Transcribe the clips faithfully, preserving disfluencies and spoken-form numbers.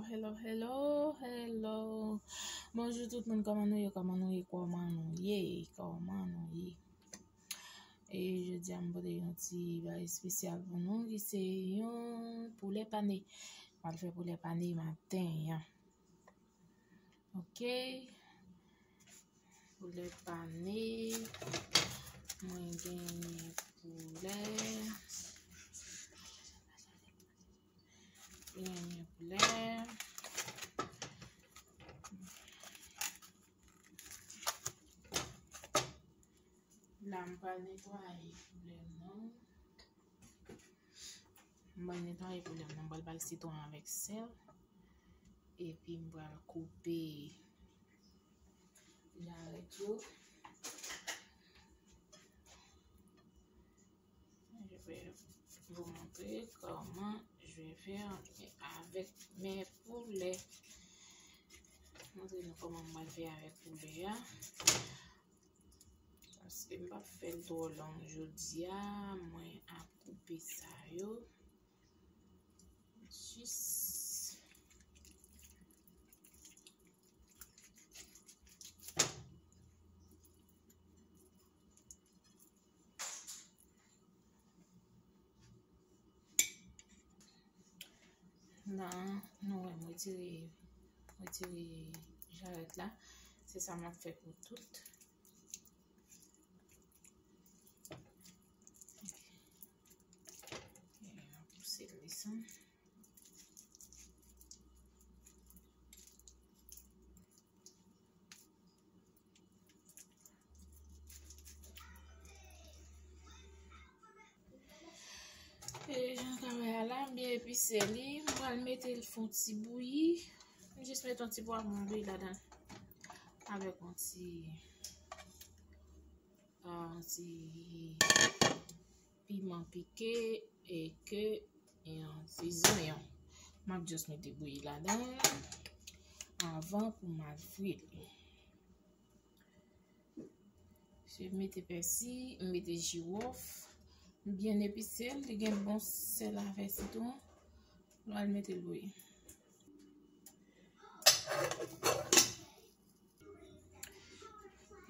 Hello, hello, hello. Bonjou tout moun, kòman nou ye? Kòman nou ye? Kòman nou ye? Kòman nou ye? E jodi a m pote yon ti bagay espesyal pou nou, ki se yon poulè pane. M al fè poulè pane maten an. Ok. Poulè pane. Mwen genyen poulè. Genyen poulè. La, m pral netwaye poulè m nan. M pral netwaye poulè m nan. M pral ba l sitwon avèk sèl. Epi m pral koupe jarèt yo. Je vais vous montrer comment je vais faire avec mes poulets. Montre nou kòman m pral fè avèk poulè a. Paske m p ap fè l twò long jodi a, mwen ap koupe sa yo. Jis. Nan, nou wè, m retire, retire jarèt la. Se sa m ap fè pou tout. E, m ap pouse l desann. E jan travay a la, m byen epise li. M pral mete l fè yon ti bouyi. M jis mete yon ti pwavwon bouyi ladan l. Avèk yon ti, ah, yon ti piman pike e ke yon ti zonyon. M ap jis mete bouyi ladan l anvan pou m al fri l. Se mete pèsi, m mete jiwòf. M byen epise l, li gen bon sèl avèk sitwon. Nou al mete l bouyi.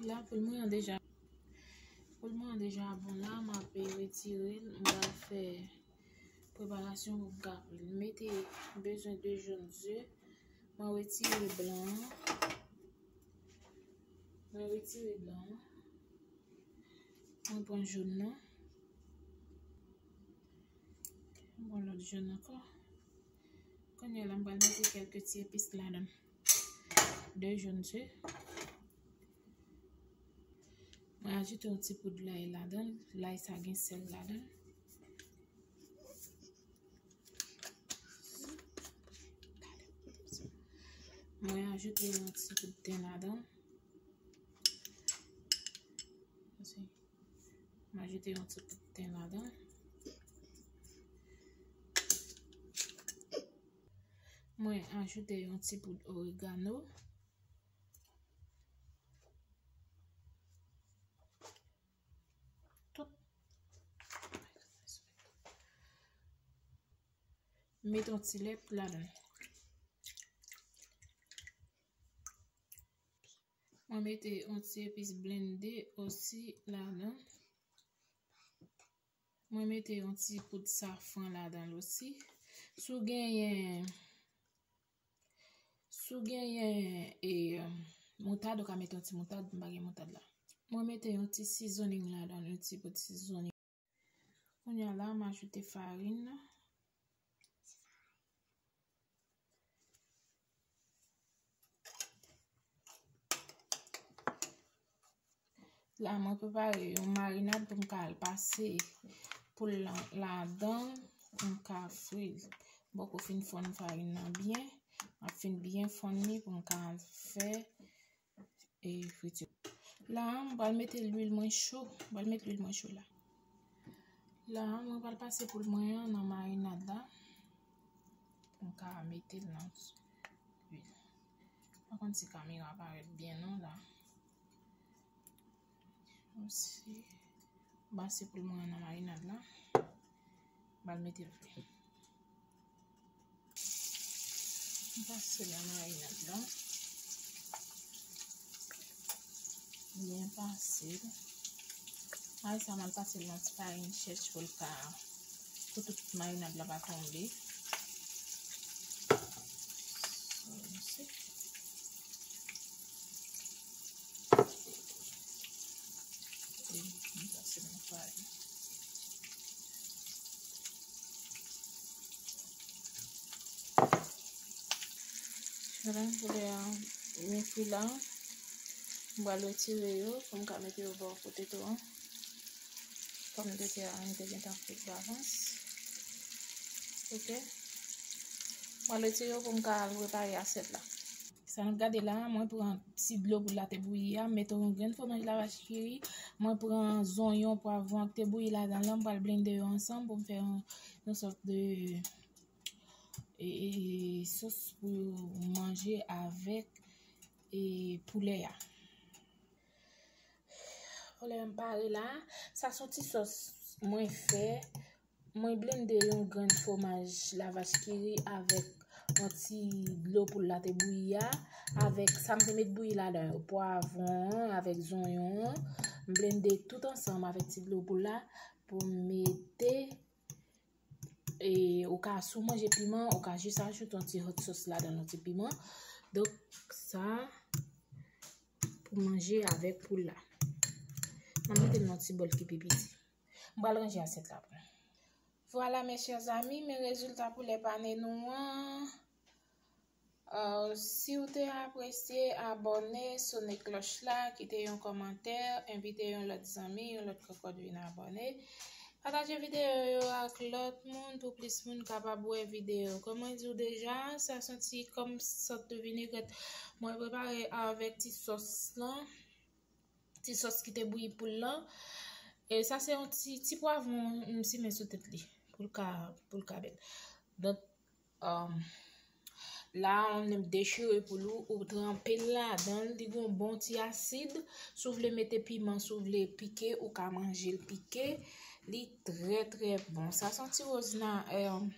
La, poul mwen an deja, poul mwen an deja bon la, m ap retire l, m pral fè preparasyon pou m ka fri l. M mete, m bezwen de jòn ze, mwen retire blan an, mwen retire blan an, mwen pran jòn nan, mwen pran lòt jòn ankò. Kounye a la, m pral mete kèlke ti epis ladan l. De jòn ze. Mwen ajoute yon ti poud lay ladan l. Lay sa gen sèl ladan l. Mwen ajoute yon ti poud ten ladan l. M ajoute yon ti poud ten ladan l. Mwen ajoute yon ti poud oregano. Tout. Met yon ti lèt ladan l. Mwen mete yon ti epis blende osi ladan. Mwen mete yon ti poud safran ladan l osi. Si w genyen, si w genyen, e, moutad, ou ka mete yon ti moutad, m pa gen moutad la. Mwen mete yon ti seasoning ladan l, yon ti poud seasoning. Kounye a la, m ajoute farin nan. La, mwen prepare yon marinad pou m ka al pase poul lan ladan l, pou m ka fri l. M poko fin fonn farin nan byen. M ap fin byen fonn li pou m ka al fè e friti. La a, m pral mete lwil mwen cho. M pral mete lwil mwen cho la. La a, mwen pral pase poul mwen an nan marinad la. Pou m ka mete l nan lwil. M pa konn si kamera parèt byen non la. Osi, m pase poul mwen an nan marinad la. M pral mete l fri. Pase nan marinad la. Byen pase l. Ay sa, m al pase l nan ti farin chèch pou l ka, pou tout marinad la pa tonbe. So, m se Vwala, poulè a byen kwi la. M pral retire yo pou m ka mete yo bò kote tou an. Pòmdetè a, m te gentan frit davans. Oke. M pral retire yo pou m ka al repare asyèt la. Sa n ap gade la, mwen pran ti dlo poul la te bouyi a, m mete yon grenn fwomaj lavach kiri, mwen pran zonyon, pwavwon ak te bouyi ladan l lan, m pral blende yo ansanm pou m fè yon, yon sòt de e, e, sòs pou yo manje avèk e, poulè a. Poulè a m pare la. Sa se yon ti sòs mwen fè. Mwen blende yon grenn fwomaj lavach kiri avèk yon ti dlo poul la te bouyi a, avèk sa m te met bouyi ladan yo, pwavwon an, avèk zonyon an. M blende tout ansanm avèk ti dlo poul la pou m mete, e, ou ka, si w manje piman, ou ka jis ajoute yon ti hot sauce ladan l, yon ti piman. Donk, sa pou manje avèk poul la. M ap mete l nan ti bòl ki pi piti. M pral ranje asyèt la pou nou. Vwala, mes chers amis, men rezilta poulè pane nou an. Euh, si w te apresye, abòne, sone klòch la, kite yon kòmantè, envite yon lòt zanmi, yon lòt kòkòt vin abòne. Pataje videyo yo ak lòt moun pou plis moun kapab wè videyo. Kòm mwen di w deja, sa se yon ti kòm sòt de vinegrèt mwen prepare avèk ti sòs lan, ti sòs ki te bouyi poul lan. E sa se yon ti, ti pwavwon m simen sou tèt li pou l ka, pou l ka bèl. Donk, um, la, ou menm dechire poul ou, ou tranpe l ladan l, li gon bon ti asid. Si w vle mete piman, si w vle pike, ou ka manje l pike. Li trè, trè bon. Sa se yon ti rozna, um,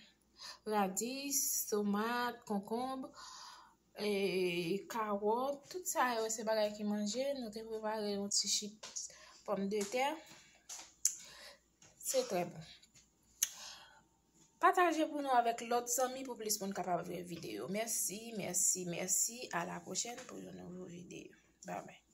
radis, tomat, konkonb, e, kawòt, tout sa yo se bagay ki manje. Nou te prepare yon ti chips pòmdetè. Se trè bon. Pataje pou nou avèk lòt zanmi pou plis moun kapab wè videyo. Mèsi, mèsi, mèsi. A la pwochèn pou yon nouvo videyo. Bye bye.